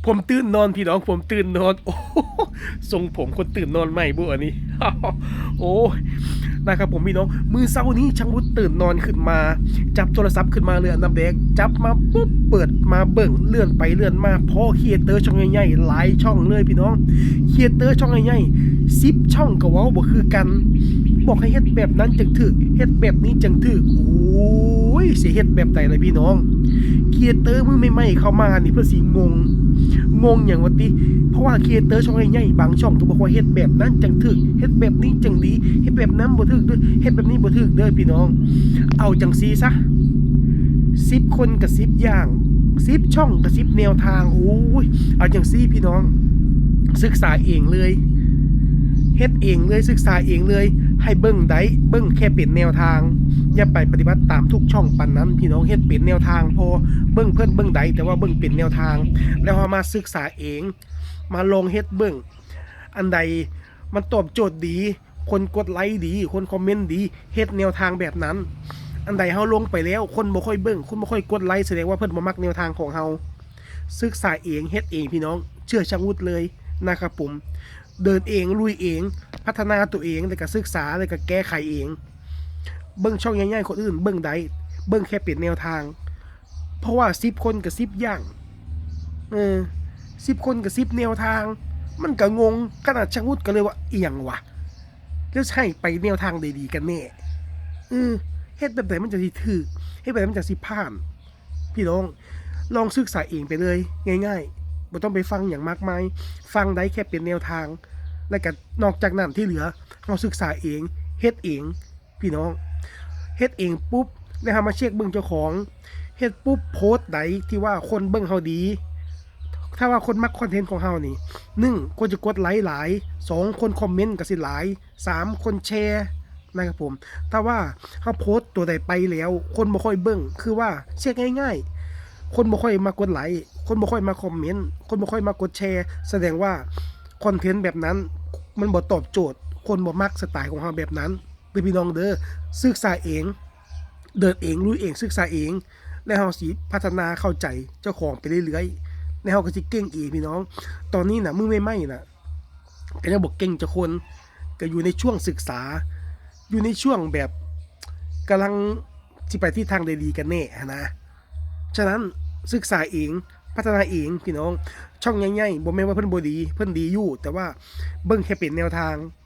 ຜົມຕື່ນນອນພີ່ນ້ອງ ຜົມຕື່ນນອນ ໂອ້ ຊົງຜົມຄົນຕື່ນນອນໃໝ່ບໍ່ອັນນີ້ ໂອ້ຍ ນະຄັບຜົມພີ່ນ້ອງ ມື້ເຊົ້ານີ້ຊ່າງວຸດຕື່ນນອນຂຶ້ນມາ ຈັບໂທລະສັບຂຶ້ນມາເລີຍອັນດັບແລກ ຈັບມາປຸບ ເປີດມາເບິ່ງ ເລື່ອນໄປເລື່ອນມາ ພໍຄຣີເອເຕີຊ່ອງໃຫຍ່ໆຫຼາຍຊ່ອງເລີຍພີ່ນ້ອງ ຄຣີເອເຕີຊ່ອງໃຫຍ່ໆສິບຊ່ອງກໍເວົ້າບໍ່ຄືກັນ ບອກໃຫ້ເຮັດແບບນັ້ນຈັ່ງຖືກ ເຮັດແບບນີ້ຈັ່ງຖືກ ໂອ້ຍ ຊິເຮັດແບບໃດລະພີ່ນ້ອງ ຄຣີເອເຕີມືໃໝ່ໆເຂົ້າມານີ້ເພິ່ນຊິງົງ ງົງຫຍັງວະຕິ ເພາະວ່າຄຣີເອເຕີຊ່ອງໃຫຍ່ໆບາງຊ່ອງກໍບອກວ່າເຮັດແບບນັ້ນຈັ່ງຖືກ ເຮັດແບບນີ້ຈັ່ງດີ ເຮັດແບບນັ້ນບໍ່ຖືກເດີ ເຮັດແບບນີ້ບໍ່ຖືກເດີພີ່ນ້ອງ ເອົາຈັ່ງຊີ້ຊະ ສິບຄົນກໍສິບຢ່າງ ສິບຊ່ອງກໍສິບແນວທາງ ໂອ້ຍ ເອົາຈັ່ງຊີ້ພີ່ນ້ອງ ສຶກສາເອງເລີຍ ເຮັດເອງເລີຍ ສຶກສາເອງເລີຍ ໃຫ້ເບິ່ງໄດ້ ເບິ່ງແຄ່ເປັນແນວທາງ ຢ່າໄປປະຕິບັດຕາມທຸກຊ່ອງປານນັ້ນພີ່ນ້ອງ ເຮັດເປັນແນວທາງພໍ ເບິ່ງເພິ່ນເບິ່ງໄດ້ ແຕ່ວ່າເບິ່ງເປັນແນວທາງ ແລ້ວເຮົາມາສຶກສາເອງ ມາລອງເຮັດເບິ່ງ ອັນໃດມັນຕອບໂຈດດີ ຄົນກົດໄລດີ ຄົນຄອມເມັນດີ ເຮັດແນວທາງແບບນັ້ນ ອັນໃດເຮົາລົງໄປແລ້ວ ຄົນບໍ່ຄ່ອຍເບິ່ງ ຄົນບໍ່ຄ່ອຍກົດໄລ ສະແດງວ່າເພິ່ນບໍ່ມັກແນວທາງຂອງເຮົາ ສຶກສາເອງ ເຮັດເອງພີ່ນ້ອງ ເຊື່ອຊ່າງວຸດເລີຍນະຄັບຜົມ ເດີນເອງ ລຸຍເອງ ພັດທະນາຕົວເອງ ແລ້ວກະສຶກສາ ແລ້ວກະແກ້ໄຂເອງ ເບິ່ງຊ່ອງໃຫຍ່ໆຄົນອື່ນເບິ່ງໄດ້ ເບິ່ງແຄ່ເປັນແນວທາງ ເພາະວ່າສິບຄົນກໍສິບຢ່າງ ເອີ ສິບຄົນກໍສິບແນວທາງ ມັນກໍງົງ ຂະໜາດຊ່າງວຸດກໍເລີຍວ່າ ອີ່ຫຍັງວະ ແລ້ວຊິໃຫ້ໄປແນວທາງໃດດີກັນແນ່ ເອີ ເຮັດແບບໃດມັນຈັ່ງຊິຖືກ ເຮັດແບບໃດມັນຈັ່ງຊິຜ່ານ ພີ່ນ້ອງ ລອງສຶກສາເອງໄປເລີຍ ງ່າຍໆ ບໍ່ຕ້ອງໄປຟັງຫຍັງມາກມາຍ ຟັງໄດ້ແຄ່ເປັນແນວທາງ ແລ້ວກໍນອກຈາກນັ້ນທີ່ເຫຼືອ ເຮົາສຶກສາເອງ ເຮັດເອງ ພີ່ນ້ອງ ເຮັດເອງປຸບ ແລ້ວເຮົາມາເຊັກເບິ່ງເຈົ້າຂອງ ເຮັດປຸບໂພສໃດທີ່ວ່າຄົນເບິ່ງເຮົາດີ ຖ້າວ່າຄົນມັກຄອນເທັນຂອງເຮົານີ້ ໜຶ່ງ ຄົນຈະກົດໄລຫຼາຍ ສອງ ຄົນຄອມເມັນກໍຊິຫຼາຍ ສາມ ຄົນແຊນະຄັບຜົມ ຖ້າວ່າເຮົາໂພສຕົວໃດໄປແລ້ວ ຄົນບໍ່ຄ່ອຍເບິ່ງ ຄືວ່າເຊັກງ່າຍໆ ຄົນບໍ່ຄ່ອຍມາກົດໄລ ຄົນບໍ່ຄ່ອຍມາຄອມເມັນ ຄົນບໍ່ຄ່ອຍມາກົດແຊ ສະແດງວ່າຄອນເທັນແບບນັ້ນມັນບໍ່ຕອບໂຈດ ຄົນບໍ່ມັກສະໄຕຂອງເຮົາແບບນັ້ນ ເດີພີ່ນ້ອງເດີ ສຶກສາເອງ ເດີນເອງ ລຸຍເອງ ສຶກສາເອງ ແລ້ວເຮົາຊິພັດທະນາເຂົ້າໃຈເຈົ້າຂອງໄປເລື້ອຍໆ ແລ້ວເຮົາກໍຊິເກັ່ງເອງພີ່ນ້ອງ ຕອນນີ້ນະ ມືໃໝ່ໆນະ ກໍຍັງບໍ່ເກັ່ງຈັກຄົນ ກໍຢູ່ໃນຊ່ວງສຶກສາ ຢູ່ໃນຊ່ວງແບບກຳລັງຊິໄປທິດທາງໃດດີກັນແນ່ຫັ້ນນະ ສະນັ້ນ ສຶກສາເອງ ພັດທະນາເອງພີ່ນ້ອງ ຊ່ອງໃຫຍ່ໆ ບໍ່ແມ່ນວ່າເພິ່ນບໍ່ດີ ເພິ່ນດີຢູ່ ແຕ່ວ່າເບິ່ງແຄ່ເປັນແນວທາງ